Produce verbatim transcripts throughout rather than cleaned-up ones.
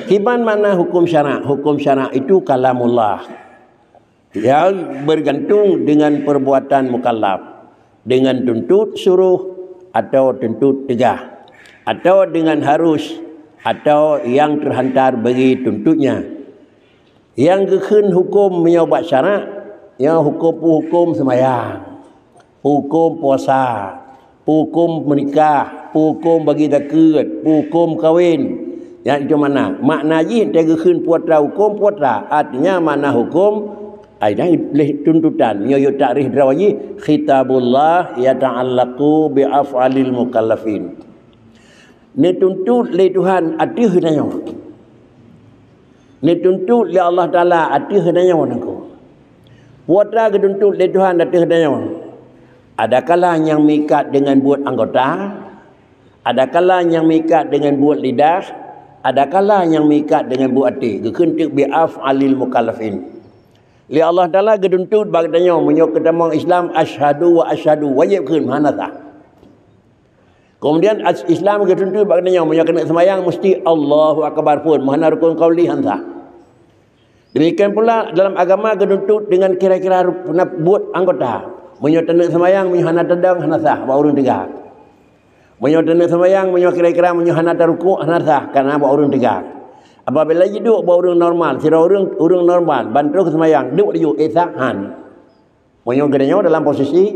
Kiban makna hukum syarak? Hukum syarak itu kalamullah yang bergantung dengan perbuatan mukallaf, dengan tuntut suruh atau tuntut teugah, atau dengan harus atau yang terhantar bagi tuntutnya. Nyang geukheun huköm meunyoe bak syarak, nyoe huköm, huköm seumayang, huköm puasa, huköm meunikah, huköm bagi zakeuet, huköm kawén. Nyan itu makna. Makna jih teugeukheun putra huköm putra. Artinya makna huköm, ai nyan leh tuntutan. Nyoe yue takrif droe jih, khitabullah yata'allaqu bi af'alil mukallafin. Neutuntut lé Tuhan ateueh tanyoe. Neutuntut lé Allah Taala ateueh tanyoe nangko. Putra geutuntut lé Tuhan ateueh tanyoe. Adakala nyang meuikat deungon buet anggota, adakala nyang meuikat deungon buet lidah, adakala nyang meuikat deungon buet até. Geukheun teuk bi af'alil mukallafin. Lé Allah Taala geutuntut bak tanyoe meunyoe keutamong Islam, asyhadu wa asyhadu, wajéb kheun meuhana sah. Kemudian as-, Islam geutuntut bak tanyoe meunyoe keuneuk seumayang meusti Allahu Akbar phon, meuhana rukun qauli han sah. Demikian pula dalam agama geutuntut dengan kira-kira rup-, na-, buet anggota. Meunyoe taneuk seumayang, meunyoe hana tadong, hana sah bak ureuëng teuga. Meunyoe taneuk seumayang, meunyoe kira-kira meunyoe hana tarukuk, hana sah karena bak ureuëng teuga. Apabila jiduek bak ureuëng normal, sidroe ureuëng, ureuëng normal, ban troh seumayang, duek laju, eh, sah, han. Meunyoe geutanyoe dalam posisi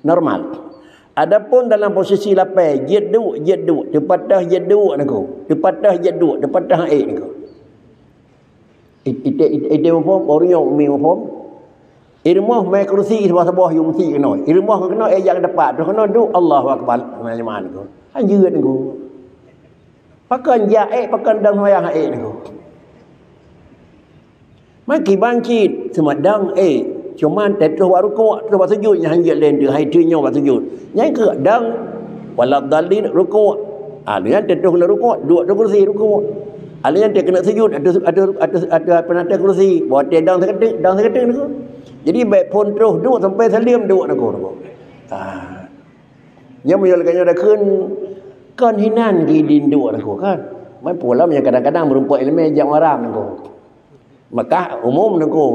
normal. Adapun dalam posisi lapée, jeuet duek, jeuet duek, teupatah jeuet duek nangko, teupatah jeuet duek, teupatah ék nangko. It-, ite-, ite-, ite muphom, ureuëng nyoe umi muphom. I rumoh mé keurusi saboh-saboh yue meusi keunoe. I rumoh keunoe, eh, jak dapat, troh keunoe duek, Allahu Akbar, jeumaah nangko. Han jeuet nangko. Pakon jak ék, pakon dong seumayang ék nangko. Maki ban cit, seumadang ék, cuman teutroh bak rukuk, troh bak sujud, nyan han jeuet lé, hai teunyoe bak sujud. Nyan keuh dong, waladhdallin, rukuk. Ah, lheueh nyan teutroh keuneuk rukuk, duek ateueh keurusi rukuk. Ah, lheueh nyan teukeunok sujud, ateueh, ateueh, ateueh, ateueh, ateueh keurusi, bak watée dong sakeudeuek, dong sakeudeuek nangko. Jadi bék phon troh duek sampai saleuem duek nangko, nangko. Ah. Nyan meunyoe lagée nyoe takheun, kon hinan geuidin duek nangko kan. Man pulam nyang kadang-kadang meurumpok iéleumé jak maram nangko. Mekah umum nangko.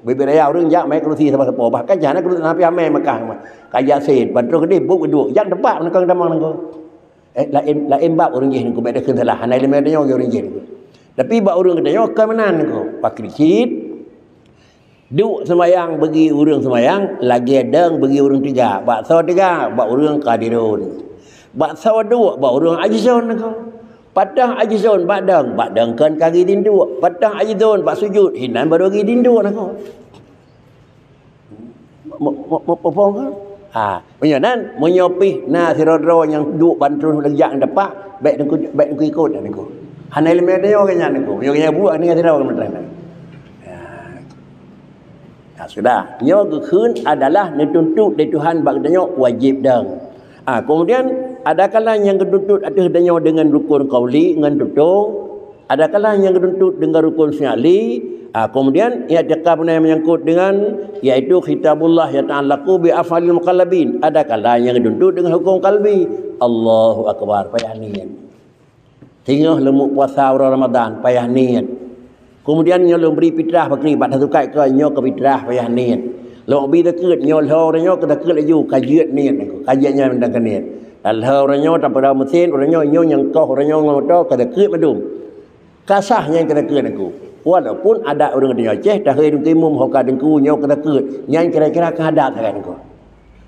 Bibit raya ureuëng jak mé keurusi sapo-sapo. Bahkan jih hana keurusi, hana pih amé Mekah. Ka jak sét, ban troh keudeh buet duek. Jak teumpat nangko tamong nangko. Eh, laén, laén bab ureuëng jih nangko, bék takheun salah. Hana iéleumé tanyoe ureuëng jih nangko. Tapi bak ureuëng geutanyoe kon meunan nangko. Pakri cit, duek seumayang bagi ureuëng seumayang, lagée dong bagi ureuëng teuga. Bak soe teuga? Bak ureuëng qadirun. Bak soe duek? Bak ureuëng ajizun nangko. Patah ajizun bak dong, bak dong kon ka geuidin duek. Patah ajizun bak sujud, hinan barô geuidin duek nangko. Mo-, mo-, mo-, muphom kan? Ha, meunyoe nan, meunyoe pih na sidroe-droe nyang duek ban troh lagée jak ngon teumpat, bék nangko, bék nangko ikot nangko. Hana iéleumé tanyoe nyan nangko. Meunyoe nyan buet nyan sidroe ngon meuteumé. Ya. Nah, sudah. Nyoe geukheun adalah neutuntut lé Tuhan bak geutanyoe wajéb dong. Ah, kemudian adakala nyang geutuntut ateueh tanyoe deungon rukun qauli ngon tutoe, adakala nyang geutuntut deungon rukun fi'li, ah, kemudian i'tikad nyang menyangkut dengan, yaitu khitabullah yata'allaqu bi af'alil mukallafin, adakala nyang geutuntut deungon huköm qalbi. Allahu Akbar, payah niet. Singoh leumo puasa uroe Ramadan, payah niet. Kemudian nyoe lôn bri fitrah pakri, bak tasukat keu nyoe keu fitrah, payah niet. Lôn bri zakeuet, nyoe lheueh uroe nyoe keu zakeuet laju, ka jeuet niet, ka jeuet nyan mantong ka niet. Dan lheueh uroe nyoe tapeudong meusén, uroe nyoe, nyoe nyang koh, uroe nyoe ngon moto, ka zakeuet mandum. Ka sah nyan keu zakeuet nangko. Walaupun adat ureuëng tanyoe Aceh, tahé deungon imum ho ka teungku nyoe keu zakeuet, nyan kira-kira keu adat sagai nangko.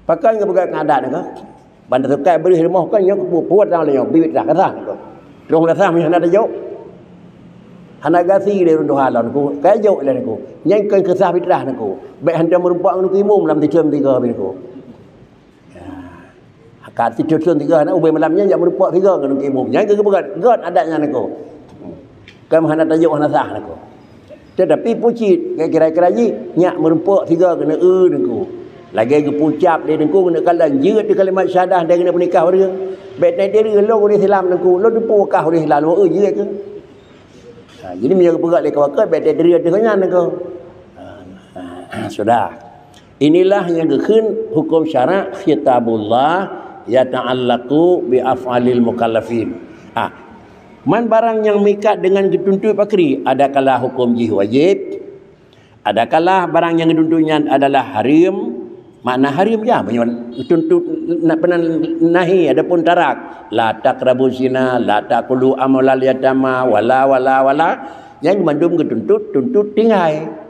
Pakon geupeugah keu adat nangko? Ban tasukat bri rumoh kan nyoe keu peue-peue dan lé nyoe, bibit dah ka sah nangko. Troh dah sah meuhana tajok. Hana gasi lé ureuëng tuha lom nangko, ka jok lé nangko. Nyan kon keu sah fitrah nangko. Bék hantom meurumpok ngon imum lam sithon tiga nangko. Ya. Ka sithon tiga na ubé malam nyan jak meurumpok tiga ngon imum. Nyan keu geupeugah, gét adat nyan nangko. Kan hana tajok, hana sah nangko. Tetapi pucit, kira-kira jih, nyak meurumpok tiga keuneuk eu nangko. Lagée geupucap lé nangko keuneuk kalon, jeuet di kalimat syahadah dan keuneuk peunikah ureuëng. Bék na diri lôn ureuëng Islam nangko, lôn teupeu kah ureuëng Islam, lôn eu jeuet keu. Ha, jadi meunyoe geupeugah lé kawan keu, bék diri ateueh nyan nangko. Ha, ha, sudah. Inilah nyang geukheun huköm syarak khitabullah yata'allaqu bi af'alil mukallafin. Ah, Man barang nyang meuikat deungon geutuntot pakri, adakala huköm jih wajéb, adakala barang nyang geutuntot nyan adalah hareuem, makna hareuem ya, meunyoe tuntot na-, peunan nahi, adapun tarak, la taqrabu zina, la ta'kulu amwalal yatama, wala, wala, wala, nyan mandum geutuntot, tuntot tinggai.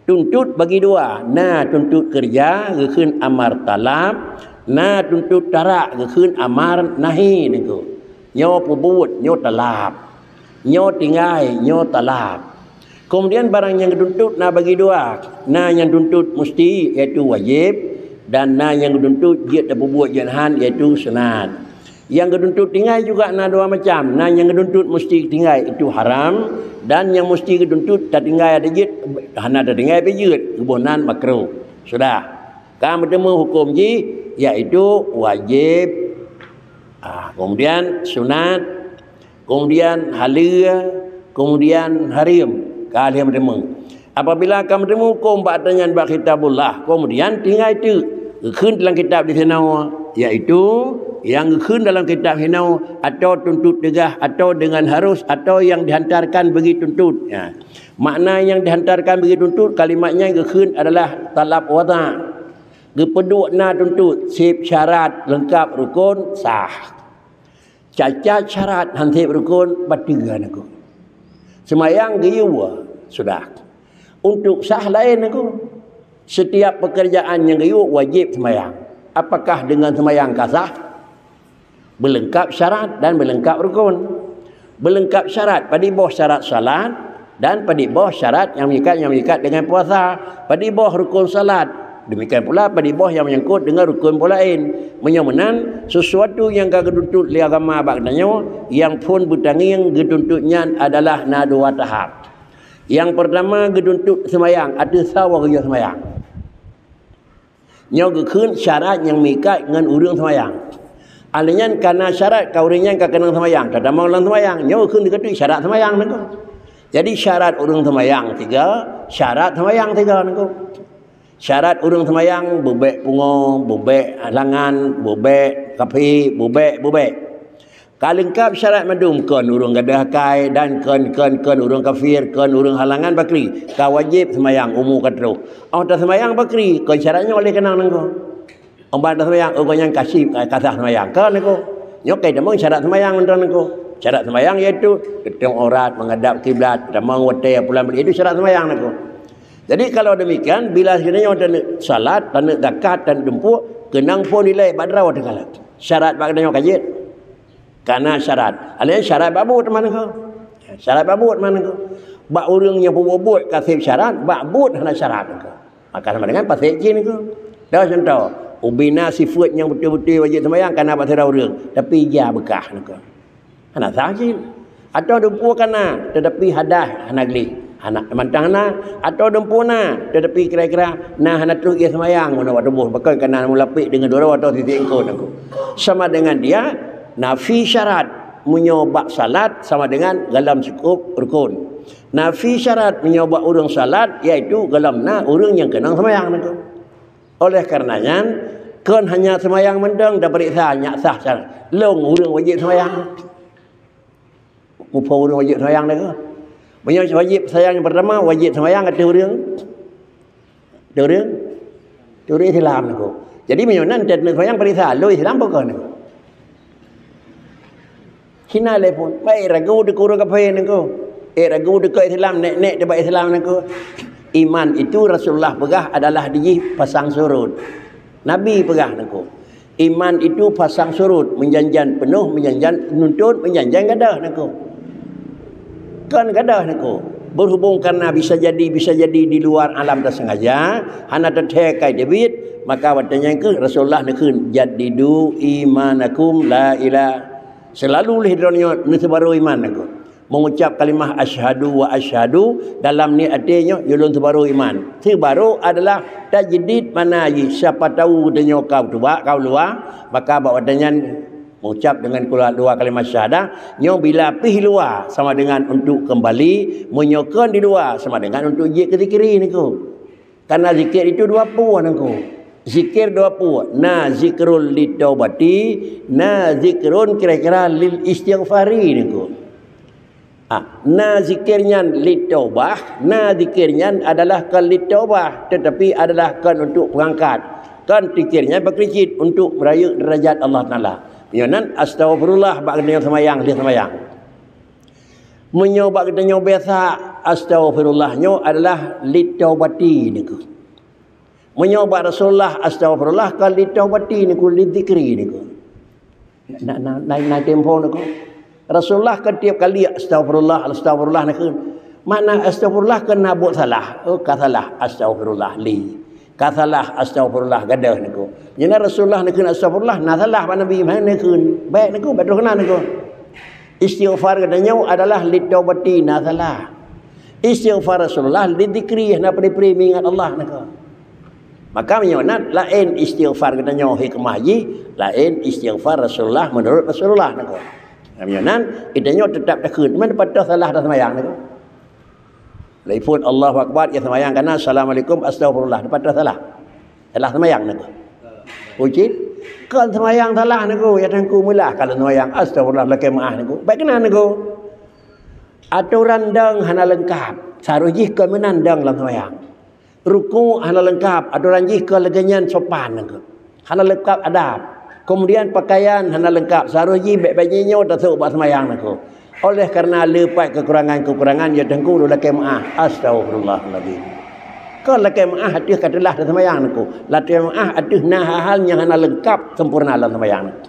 Tuntot bagi dua, na tuntot keureuja geukheun amar talab, na tuntot tarak geukheun amar nahi niko. Nyoe peubuet, nyoe talab. Nyoe tinggai, nyoe talab. Keumudian barang nyang geutuntot na bagi dua, na nyang tuntot musti, yaitu wajéb, dan na nyang geutuntot jeuet tapeubuet jeuet han, yaitu sunat. Nyang geutuntot tinggai juga na dua macam. Na nyang geutuntot musti tinggai, itu haram, dan nyang musti geutuntot tatinggai ada jeuet, hana tatinggai pih jeuet, geuboh nan makruh. Sudah. Ka meuteumé huköm jih, yaitu wajéb, ah, keumudian sunat, keumudian haleue, keumudian hareuem. Ka lheueh meuteumé. Apabila ka meuteumé huköm bak ata nyan bak Kitabullah, keumudian tinggai teuk geukheun lam kitab di sinoe, yaitu nyang geukheun dalam kitab sinoe, atau tuntot teugah, atau dengan harus, atau yang dihantarkan bagi tuntot. Ya. Makna nyang dihantarkan bagi tuntot, kalimat nyan geukheun adalah talab wada'. Geupeuduek na tuntot, seb syarat, leungkap rukon, sah. Cacat syarat, han seb rukon, bateue niko. Seumayang geuyue, sudah. Untuk sah laén niko. Setiap pekerjaan nyang geuyue wajéb seumayang. Apakah deungon seumayang ka sah? Beuleungkap syarat dan beuleungkap rukon. Beuleungkap syarat, padub boh syarat salat, dan padub boh syarat nyang meuikat, nyang meuikat deungon puasa, padub boh rukon salat, demikian pula padub boh nyang meunyangkot deungon rukon boh laén. Meunyoe meunan, sesuatu nyang ka geutuntot lé agama bak geutanyoe, nyang phon beutangieng geutuntot nyan adalah na dua tahap. Nyang peurtama geutuntot seumayang, ateueh sawa geuyue seumayang. Nyoe geukheun syarat nyang meuikat ngon ureuëng seumayang. Alèh nyan ka na syarat ka ureuëng nyan ka keunong seumayang, ka tamong lam seumayang. Nyoe geukheun dikeue syarat seumayang niko. Jadi syarat ureuëng seumayang tiga, syarat seumayang tiga niko. Syarat ureuëng seumayang, beubek pungo, beubek halangan, beubek kafé, beubek, beubek. Ka leungkap syarat mandum, kon ureuëng gadôh akai dan kon, kon, kon ureuëng kafir, kon ureuëng halangan pakri, ka wajéb seumayang umu ka troh. Óh taseumayang pakri, kon syarat nyoe lé keunong nangko. Óh ban taseumayang, oh, kon nyan ka syiek, ka sah seumayang. Kon nangko. Nyoe kai tamong syarat seumayang mantong nangko. Syarat seumayang yaitu teutôp aurat, menghadap kiblat, tamong watée pulang beuet, itu syarat seumayang nangko. Jadi kalau demikian, bila sigoe nyoe taneuk salat, taneuk zakat, taneuk dumpeue, keunong phon ilée bak droe teukalon. Syarat bak geutanyoe ka jeuet. Ka na syarat. Alèh syarat bak buet meunan keuh. Syarat bak buet meunan keuh. Bak ureuëng nyang peubuet-buet ka seb syarat, bak buet hana syarat keuh. Maka sama dengan pasék jih keuh. Dah contoh, ubena sifeuet nyang beutôi-beutôi wajéb seumayang ka na bak sidroe ureuëng, tapi ija beukah keuh. Hana sah jih. Atawa dumpeue ka na, tetapi hadas hana gleh. Hana mantong na, atawa dumpeue na, tetapi kira-kira na hana troh ie seumayang, meunan bak tuboh, bahkan ka na mulapék deungon dua droe atawa sisi eungkôt keuh. Sama dengan dia, nafi syarat, meunyoe bak salat sama dengan golom sikôp rukon. Nafi syarat meunyoe bak ureuëng salat, yaitu golom na ureuëng nyang keunong seumayang nangko. Oleh karena nyan, kon hanya seumayang mantong tapeuriksa nyak sah syarat. Lôn ureuëng wajéb seumayang. Muphom ureuëng wajéb seumayang nangko. Meunyoe wajéb seumayang nyang peurtama, wajéb seumayang ateueh ureuëng Teurimong? Teurimong Islam nangko. Jadi meunyoe nan teurimong seumayang peuriksa, lôn Islam bukon nangko. Hina lé phon. Baik ragu dikeue ureuëng kafé nangko. Eh ragu dikeue Islam, nek-nek teuba Islam nangko. Iman itu Rasulullah peugah adalah dijih pasang surut. Nabi peugah nangko. Iman itu pasang surut, meujan-jan peunoh, meujan-jan nuntut, meujan-jan gadôh nangko. Kon gadôh nangko. Berhubung karena bisa jadi, bisa jadi di luar alam tersengaja, hana teuthèe kai teubiet, maka watèe nyan keuh Rasulullah neukheun, "Jaddidu imanakum la ilah." Selalu lheueh droeneuh nyoe neuseubarô iman nangko. Mengucap kalimah asyhadu wa asyhadu dalam niet até nyoe, ulôn seubarô iman. Seubarô adalah tajdid, makna jih siapa tahu geutanyoe ka tuba, ka luwa, maka bak watèe nyan mengucap dengan kula dua kalimah syahadah, nyoe bila pih luwa sama dengan untuk kembali, meunyoe kon di luwa sama dengan untuk jeuet keu zikiri nangko. Karena zikir itu dua peue nangko. Zikir dua peue, na zikrul litaubati, na zikrun kira-kira lil istighfari nangko. Ha, na zikir nyan litaubah, na zikir nyan adalah kon litaubah, tetapi adalah kon untuk peungangkat. Kon zikir nyan bak keucit untuk merayeuk derajat Allah Taala. Nyoe nan astaghfirullah bak geutanyoe seumayang, lheueh seumayang. Meunyoe bak geutanyoe biasa, astaghfirullah nyoe adalah litaubati nyoe. Meunyoe bak Rasulullah, astaghfirullah kon litaubati nyoe, lidzikri nyoe. Na, na, na, na tempo nyoe. Rasulullah kan tiap kali astaghfirullah, astaghfirullah nyoe. Makna astaghfirullah kan na buet salah. Oh, ka salah, astaghfirullah li. Ka salah, astaghfirullah gadoh nyoe. Jadi Rasulullah nyoe astaghfirullah, na salah bak Nabi, mana nyoe. Baik nyoe, baik terus keunan nyoe. Istighfar geutanyoe adalah litaubati na salah. Istighfar Rasulullah lidzikri, na pri-pri meuingat Allah nyoe. Maka meunyoe nan laén istighfar geutanyoe hikmah jih, laén istighfar Rasulullah menurut Rasulullah nyoe. Meunyoe nan geutanyoe tetap takheun, man patah salah dah seumayang nyoe. Lagipun Allahu Akbar, ya seumayang kana, Assalamualaikum, astaghfirullah, patah salah. Salah seumayang nyoe. Ucit, kon seumayang salah nyoe, ya Teungku meulah kalau seumayang, astaghfirullah, lakée meuah nyoe. Baik keunan nyoe. Atoran dong hana leungkap, seharôh jih kon meunan dong lam seumayang. Ruku' hana leungkap, atoran jih kon lagée nyan sopan nyoe. Hana leungkap adab. Kemudian pakaian hana leungkap, seharôh jih bék bajée nyoe tasôk bak seumayang nyoe. Oleh karena le pat kekurangan-kekurangan, ya Teungku, lôn lakée meuah. Astaghfirullahaladzim. Kon lakée meuah ateueh ka teulah lam seumayang nyoe. Lakée meuah ateueh na hal-hal nyang hana leungkap sempurna lam seumayang nyoe.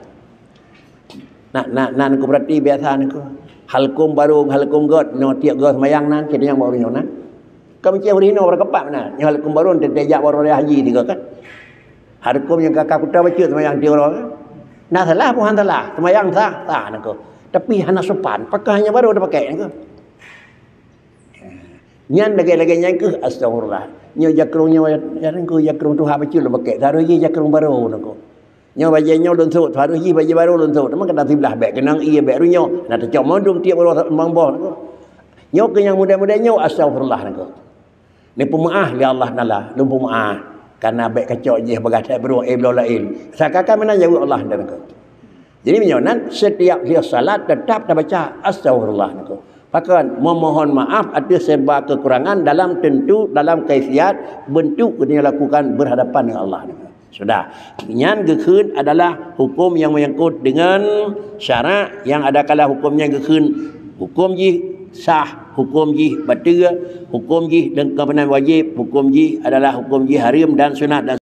Nah, nah, nah, nyoe berarti biasa nyoe. Halkom barô, halkom gét, nyoe tiep goe seumayang nan, kita nyang baru nyoe nan. Ka meucéh ureueng hinoe bak kepak meunan. Nyoe halkom barô teuntée jak baroe raya haji tiga kan. Halkom nyang ka, ka kuta bacut seumayang tiep uroe kan. Na salah bukan salah, seumayang sah, sah nyoe. Tapi hana sopan, pakaian nyang barô tapakée nyoe. Nyan lagée-lagée nyan keuh astaghfirullah. Nyoe jakrong nyoe, jakrong keuh, jakrong tuha bacut lôn pakée. Seharôh jih jakrong barô nyoe. Nyoe bajée nyoe lôn sôk, harôh jih bajée barô lôn sôk. Teuma keunan siblah bék keunong ié bék runyok. Na teucok mandum tiep uroe meuboh nyoe. Nyoe keuh nyang muda-muda nyoe astaghfirullah nyoe. Neupeumeuáh lé Allah Taala, lôn peumeuáh. Kana bék kacok jih bagah that beurong, eh, bloe laén. Seakan-akan meunan jaweueb Allah nyoe. Jadi meunyoe nan setiap lheueh salat tetap tabaca astaghfirullah nyoe. Pakon memohon maaf ateueh serba kekurangan dalam tentu, dalam kaifiat, bentuk yang dilakukan berhadapan dengan Allah nyoe. Sudah. Nyan geukheun adalah hukum yang menyangkut dengan syarak, yang adakala hukum nyan geukheun hukum jih sah, hukum jih bateue, hukum jih deungon keunan wajéb, hukum jih adalah hukum jih hareuem dan sunat dan